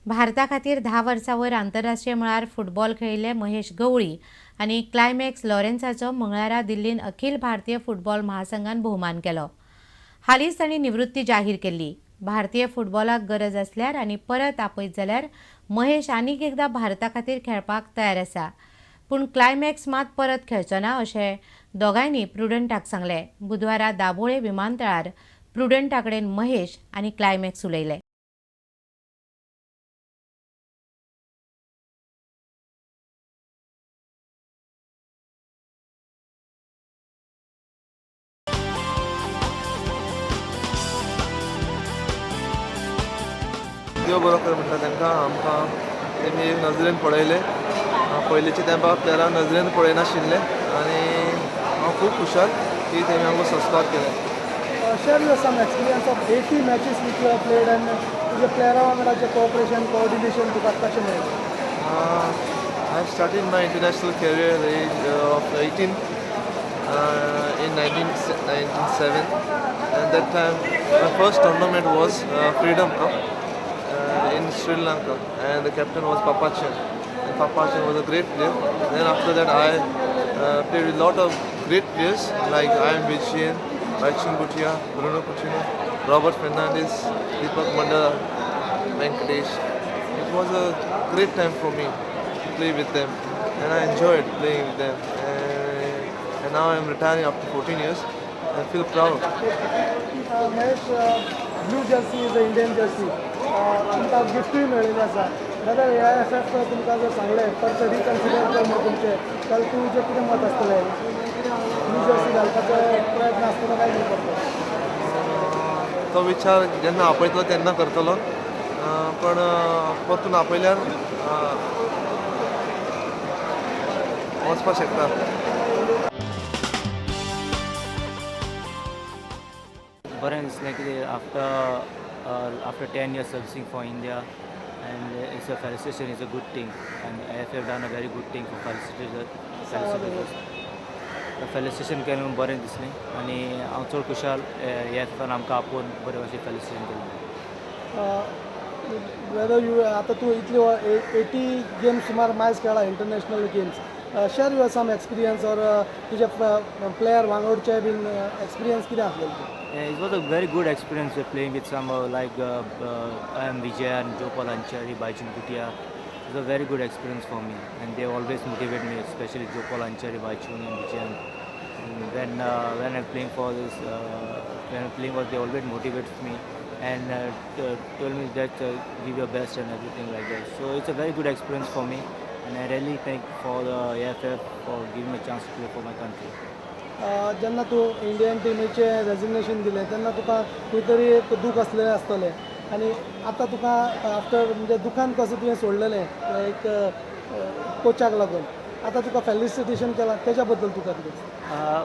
भारता खातीर 10 वर्सां वयर आंतरराष्ट्रीय मळार फुटबॉल खेळिल्ले महेश गवळी आनी क्लायमॅक्स लॉरेन्साचो मंगळारा दिल्लीन अखिल भारतीय फुटबॉल महासंघान भोवमान केलो. हालींच तांणी निवृत्ती जाहीर केल्ली. भारतीय फुटबॉलाक गरज आसल्यार आनी परत आपयत जाल्यार महेश आनीक एकदां भारता खातीर खेळपाक तयार आसा, पूण क्लायमॅक्स मात परत खेळचो ना अशें दोगांयनी प्रुडंटाक सांगलें. बुधवारा दाबोळे विमानतळार प्रुडंटा कडेन महेश आनी क्लायमॅक्स उलयले. देव बरो कर म्हणटा तांकां. आमकां तेमी एक नजरेन पळयलें, पयलींच्या तेंपार प्लेयरांक नजरेन पळयनाशिल्लें आनी हांव खूब खुशाल की तेमी आमकां संस्कार केले. Share your some experience of 80 matches which you have played and तुजे प्लेयरा वांगडा जें कोऑपरेशन कोऑर्डिनेशन तुका कशें मेळ्ळें? I started my international career at the age of 18 in 1997, and that time my first tournament was Freedom Cup in Sri Lanka, and the captain was Papachan, and Papachan was a great player. Then after that I played with a lot of great players like I M Vijayan, Baichung Bhutia, Bruno Coutinho, Robert Fernandez, Deepak Mandala, Venkatesh. It was a great time for me to play with them, and I enjoyed playing with them. And now I am retiring after 14 years. I feel proud. Mahesh, blue jersey is the Indian jersey. तुमकां गिफ्टूय मेळिल्लें आसा. जाल्यार ए I F F तुमकां जर सांगलें परत reconsider कर म्हूण तुमचें, जाल्यार तुजें कितें मत आसतलें? ब्लू जर्सी घालपाचो प्रयत्न आसतलो काय कितें करतलो? तो विचार जेन्ना आपयतलो तेन्ना करतलो, पण परतून आपयल्यार वचपाक शकता. बरें दिसलें कितें after 10 years servicing for India, and it's a felicitation is a good thing, and AFF done a very good thing for felicitation. Felicitation केलें म्हणून बरें दिसलें आनी हांव चड खुशाल AFFान आमकां आपोवन बरें भाशेन फेलिसिटेशन केलें. वेदर you आतां तूं इतली 80 गेम्स सुमार मायज खेळ्ळा international games, share your some experience or तुजे प्लेयर वांगडचे बीन एक्सपिरियन्स कितें आसलें? It was a very good experience playing with some like I M Vijayan, Joe Paul Ancheri, Baichung Bhutia. It was a very good experience for me, and they always motivate me, especially Joe Paul Ancheri, Baichung and Vijayan. When I'm playing for this, when I'm playing for, they always motivate me and told me that give your best and everything like that. So it's a very good experience for me, and I really thank for the AFF for giving me a chance to play for my country. जेन्ना तूं Indian टिमीचें resignation दिलें तेन्ना तुका खंय तरी एक दूख आसलेलें आसतलें, आनी आतां तुका आफ्टर म्हणजे दुखान कसो तुवें सोडलेलें एक कोचाक लागून, आतां तुका फेलिसिटेशन केलां तेच्या बद्दल तुका कितें?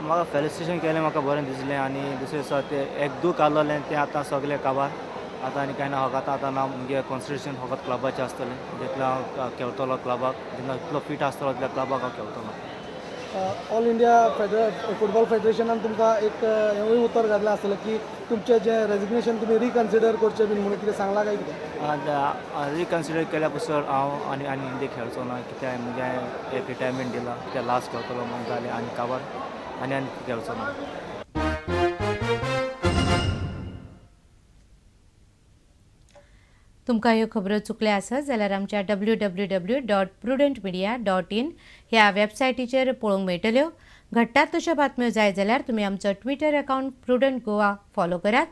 म्हाका फेलिसिटेशन केलें, म्हाका बरें दिसलें. आनी दुसरें दिसा तें एक दूख आसलेलें तें आतां सगळें काबार, आतां आनी कांय ना. फकत आतां ना मुगे कॉन्सन्ट्रेशन फकत क्लबाचें आसतलें. जितलो हांव खेळटलो क्लबाक, जेन्ना इतलो फिट आसतलो तितल्या क्लबाक हांव खेळटलो. ऑल इंडिया फुटबॉल फेडरेशनान तुमकां एक हेंवूय उतर घातलें आसतलें की तुमचें जें रेजिग्नेशन तुमी रिकन्सिडर करचें बीन म्हणून कितें सांगलां काय कितें? रिकन्सिडर केल्या पसर हांव आनी आनी इंडिया खेळचो ना, कित्याक मुगे एक रिटायरमेंट दिलां, कित्याक लास्ट खेळटलो म्हणून जालें आनी काबार आनी आनी खेळचो ना. तुमकां ह्यो खबरो चुकल्या आसत जाल्यार आमच्या www.prudentmedia.in ह्या वेबसायटीचेर पळोवंक मेळटल्यो. घडटात तश्यो बातम्यो जाय जाल्यार तुमी आमचो Twitter account Prudent Goa follow करात.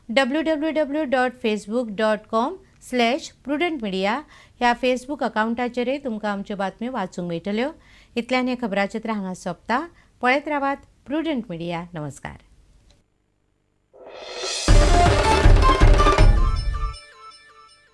www.facebook.com/prudentmedia ह्या फेसबूक अकावंटाचेरय तुमकां आमच्यो बातम्यो वाचूंक मेळटल्यो. इतल्यान हें खबराचित्र हांगा सोंपता. पळयत रावात प्रुडंट मिडिया. नमस्कार.